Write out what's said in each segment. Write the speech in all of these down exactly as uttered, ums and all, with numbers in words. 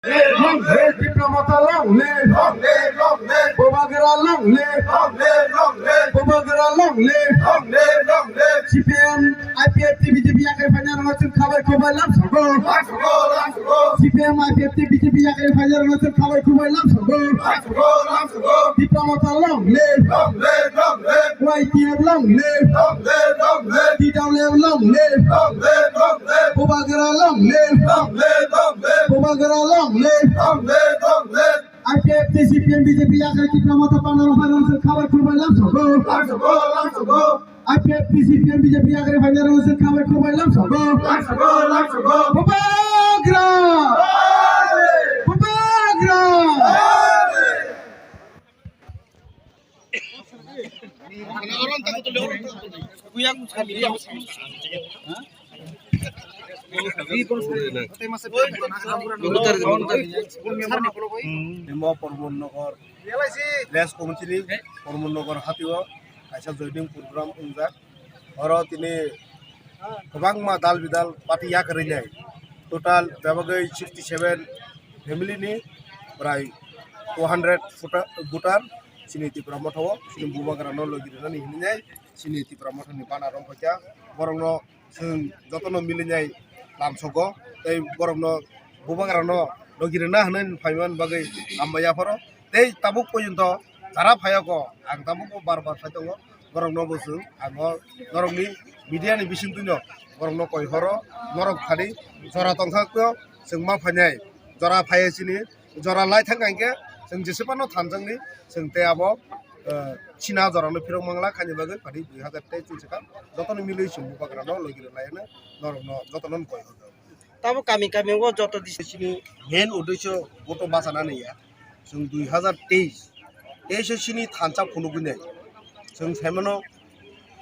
Long live Tipra Motha, long live. Long live, long live. Bubagra long live. Long live, long live. Bubagra long live. Long live, long live. C P M, I P F T, B J P yakarwi phainairokno chwng khabai khubai lamsogo. Lamsogo, lamsogo. C P M, I P F T, B J P yakarwi phainairokno chwng khabai khubai lamsogo. Lamsogo, lamsogo. Tipra Motha long live. Long live, long live. Y T F long live. Long live, long live. T W F long live. Long live, long live. Bubagra long live. Long live, long live. Bubagra long live. Long live, long live. I P F T, C P M, B J P yakarwi Tipra Motha panarok phainairokno chwng khabai khubai lamsogo. Lamsogo, lamsogo. I P F T, C P M, B J P yakarwi phainairokno chwng khabai khubai lamsogo. Lamsogo, lamsogo. Bubagra! Bubagra! Imo Pramod Nagar, Village Committee ni Pramod Nagar hatio kaisa joining program wngjak. Oro tini kwbangma dal bidal party yakarwi nai. Total bebagwi sixty seven family ni prai two hundred voter, voter chini Tipra Motha o, chini Bubagra no logi rwnani hinwi nai, chini Tipra Motha ni bana rong khaikha. Borok no chwng jotono milinai lamsogo, tei borokno Bubagrano logi rwna hwnwi phaiman bagwi hambai yapharo. Tei tabuk porjonto jara phaiyago, ang tabukbo bar bar sai tongo, borokno bo chwng, ang o norokni media ni bisingtwino borokno koi horo, norok khani jora tongkha khe chwng ma phainai, jora phaiya chini, jora lai thang hwnkhe chwng jese phano thanjakni chwng tei abo, eh, china jorano phirok mangla khaini bagwi phatwi dui hazar teis ni swkang jotono milwi chwng Bubagrano logi rwlaino norokno jotono koi horo. Tabo kami kami o joto di chini main uddesho voto bachana naiya. Chwng dui hazar teis, teis o chini thansa phunugwi nai. Chwng saimano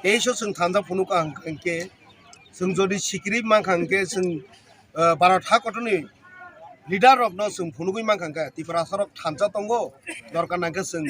teis o chwng thansa phunukha hwnkhe chwng jodi sikiri mankha hwnkhe chwng, eh, Bharat ha kotorni leader rokno chwng phunugwi mankha hwnkhe Tiprasa rok thansa tongo, dorkar nangkhe chwng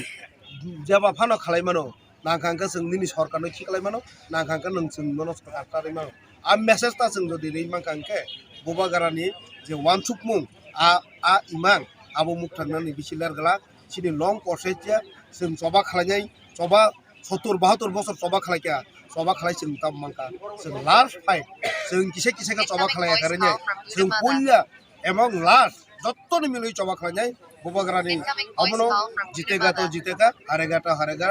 jeba phano khalai mano. Nangkha hwnkhe chwng nini sorkarno khiklai mano, nangkha hwnkhe nwng chwng nono sorkar kharwi mano. A message ta chwng jodi rwi mankha hwnkhe Bubagrani je uansukmung, a, a imang abo mukthaknani bisi ler glak. Chini long process ya, chwng choba khlainai, choba sottur bahattur bosor choba khlaikha, choba khlai chwng tamo mankha. Chwng last fight, chwng kisa kisa khe choba khlaiya karwi nai, chwng puila Among last, jottoni milwi choba khlainai, Bubagrani, abono jitega to jitega, harega to harega.